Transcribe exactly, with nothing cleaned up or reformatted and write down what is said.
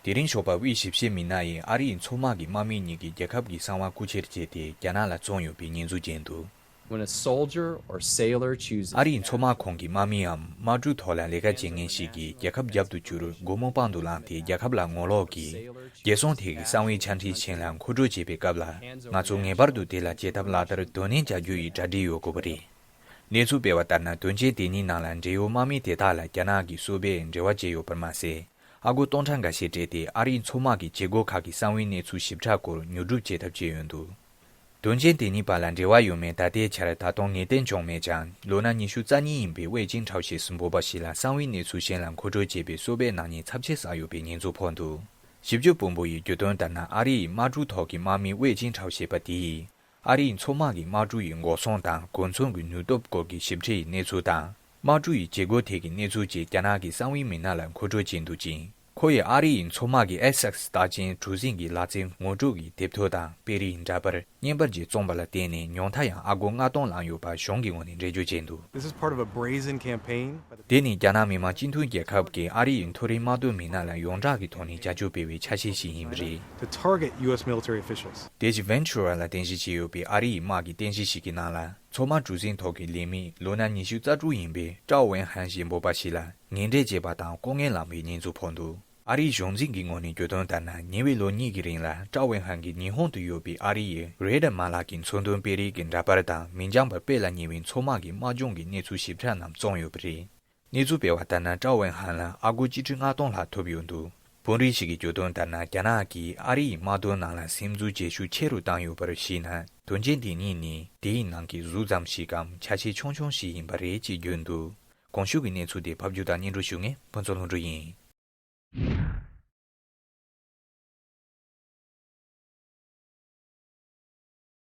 དེ་རིང་ཞོགས་པ་དབུས་ཞིབ་བཤེར་མི་སྣ་ཡིས་ཨ་རིའི་མཚོ་དམག་གི་དམག་མི་གཉིས་ཀྱིས་རྒྱལ་ཁབ་ཀྱི་གསང་བ་རྐུ་འཁྱེར་བྱས་ཏེ་རྒྱ་ནག་ལ་བཙོངས་ཡོད་པའི་ཉེས་འཛུགས་བྱས་འདུག། When a soldier or sailor chooses ཨ་རིའི་མཚོ་དམག་ཁོངས་ཀྱི་དམག་མིའམ་དམག་གྲུ་ཐོག་ལ་ལས་ཀ་བྱེད་མཁན་ཞིག་གིས་རྒྱལ་ཁབ་རྒྱབ་ཏུ་བསྐྱུར། སྒོ་མོ་པང་དུ་བླངས་ཏེ་རྒྱལ་ཁབ་ལ་ངོ་ལོག་གིས་རྒྱལ་སྲུང་ཐད་ཀྱི་གསང་བའི་ཆ་འཕྲིན་གཞན་ལ་མཁོ་སྤྲོད་བྱེད་པའི་སྐབས་ལ། ང་ཚོ་ངེས་པར་དུ་དེ་ལ་བྱེད་ཐབས་ལག་བསྟར་དོ་ནན་བྱ་རྒྱུ་ཡི་གྲ་སྒྲིག་ཡོད་དགོས་པ་རེད། གནས་ཚུལ་སྤེལ་བ་ལྟར་ན། དོན་རྐྱེན་དེ་གཉིས་ནང་ལ་འབྲེལ་ཡོད་དམག་མི་དེ་དག་ལ་རྒྱ་ནག་གི་གསོ་སྦས་འབྲེལ་བ་བྱས་ཡོད་པར་མ་ཟད། ཨ་སྒོར་སྟོང་ཕྲག་འགའ་ཤས་སྤྲད་དེ། ཨ་རིའི་མཚོ་དམག་གི་བྱེད་སྒོ་ཁག་གི་གསང་བའི་གནས་ཚུལ་ཞིབ་ཕྲ་སྐོར་ཉོ་སྒྲུབ་བྱེད་ཐབས་བྱས་ཡོད་འདུག། དོན་རྐྱེན་དེ་གཉིས་བར་ལ་འབྲེལ་བ་ཡོད་མེད་ད་ལྟའི་ཆར་ད་དུང་ངེས་གཏན་བྱུང་མེད་ཀྱང་། ལོ་ན་ཉི་ཤུ་རྩ་གཉིས་ཡིན་པའི་ཝེ་ཅིན་ཁྲའོ་ཞེས་སུ་འབོད་པ་ཞིག་ལ་གསང་བའི་གནས་ཚུལ་གཞན་ལ་མཁོ་སྤྲོད་བྱས་པའི་གསོ་སྦས་ནག་ཉེས་ཚབས་ཆེ་བསགས་ཡོད་པའི་ཉེས་འཛུགས་ཕོག་འདུག། ཞིབ་དཔྱོད་དཔོན་པོ་ཡིས་བརྗོད་དོན་ལྟར་ན། ཨ་རིའི་དམག་གྲུ་ཐོག་གི་དམག་མི་ཝེ་ཅིན་ཁྲའོ་ཞེས་པ་དེ་ཡིས། ཨ་རིའི་མཚོ་དམག་གི་དམག་གྲུ་ཡི་འགོག་སྲུང་དང་གོ་མཚོན་གྱི་ནུས་སྟོབས་སྐོར་གྱི་ཞིབ་ཕྲའི་གནས་ཚུལ་དང་། དམག་གྲུ་ཡི་བྱེད་སྒོ་ཐད་ཀྱི་གནས་ཚུལ་བཅས་རྒྱ་ནག་གི་གསང་བའི་མི་སྣ་ལ་མཁོ་སྤྲོད་བྱས་འདུག་ཅིང་། ཁོ་ཡིས་ཨ་རི་ཡི་མཚོ་དམག་གི་ཨེ་སེག་སི་རྟགས་ཅན་གྲུ་གཟིངས་ཀྱི་ལག་རྩལ་ངོ་སྤྲོད་ཀྱི་དེབ་ཐེར་དང་དཔེ་རིས་འདྲ་པར་བརྙན་པར་བཅས་བཙོངས་པ་ལ་བརྟེན་ནས། ཉུང་མཐའ་ཡང་ཨ་སྒོར་ལྔ་སྟོང་བླངས་ཡོད་པ་གཞུང་གི་ངོས་ནས་འགྲེལ་བརྗོད་བྱས་འདུག། This is part of a brazen campaign by the དེ་ནི་རྒྱ་ནག་མི་དམངས་སྤྱི་མཐུན་རྒྱལ་ཁབ་ཀྱིས་ཨ་རི་ཡི་མཐོ་རིམ་དམག་དོན་མི་སྣ་ལ་ཡོངས་གྲགས་ཀྱི་ཐོག་ནས་བྱ་སྤྱོད་སྤེལ་བའི་ཆ་ཤས་ཤིག་ཡིན་པ་རེད། To target U S military officials. དེ་བཞིན་Ventura ལ་རྟེན་གཞི་བྱས་ཡོད་པའི་ཨ་རི་ཡི་དམག་གི་རྟེན་གཞི་ཞིག་གི་ནང་ལ། མཚོ་དམག་གྲུ་གཟིངས་ཐོག་གི་ལས་མི་ལོ་ན་ཉི་ཤུ་རྩ་དྲུག་ཡིན་པའི་ཀྲའོ་ཝེན་ཧན་ཞེས་འབོད་པ་ཞིག་ལ་ངན་འབྲས་བྱས་པ་དང་ལྐོག་རྔན་བླངས་པའི་ཉེས་འཛུགས་ཕོག་འདུག། ཨ་རིའི་གཞུང་འཛིན་གྱི་ངོས་ནས་བརྗོད་དོན་ལྟར་ན། ཉེ་བའི་ལོ་གཉིས་ཀྱི་རིང་ལ་ཀྲའོ་ཝེན་ཧན་གྱིས་ཉི་ཧོང་དུ་ཡོད་པའི་ཨ་རི་ཡི་རེ་ཌར་མ་ལག་གི་མཚོན་དོན་དཔེ་རིས་ཀྱི་འདྲ་པར་དང་། མི་འགྱངས་པར་སྤེལ་ལ་ཉེ་བའི་མཚོ་དམག་གི་དམག་སྦྱོང་གི་གནས་ཚུལ་ཞིབ་ཕྲ་རྣམས་བཙོངས་ཡོད་པ་རེད། གནས་ཚུལ་སྤེལ་བ་ལྟར་ན། ཀྲའོ་ཝེན་ཧན་ལ་ཨ་སྒོར་གཅིག་ཁྲི་ལྔ་སྟོང་ལྷག་ཐོབ་ཡོད་འདུག། དཔོན་རིགས་ཤིག་གིས་བརྗོད་དོན་ལྟར་ན། རྒྱ་ནག་གིས་ཨ་རི་ཡི་དམག་དོན་ནང་ལ་སིམ་འཛུལ་བྱེད་ཤུགས་ཆེ་རུ་བཏང་ཡོད་པར་གཞིགས་ན། དོན་རྐྱེན་དེ་གཉིས་ནི་དེའི་ནང་གི་ཟུར་ཙམ་ཞིག་གམ་ཆ་ཤས་ཆུང་ཆུང་ཞིག་ཡིན་པ་རེད་ཅེས་བརྗོད་འདུག། གོང་ཞུས་ཀྱི་གནས་ཚུལ་དེ་ཕབ་སྒྱུར་དང་སྙན་སྒྲོན་ཞུ་མཁན་ཕུན་ཚོགས་ལྷུན་གྲུབ་ཡིན།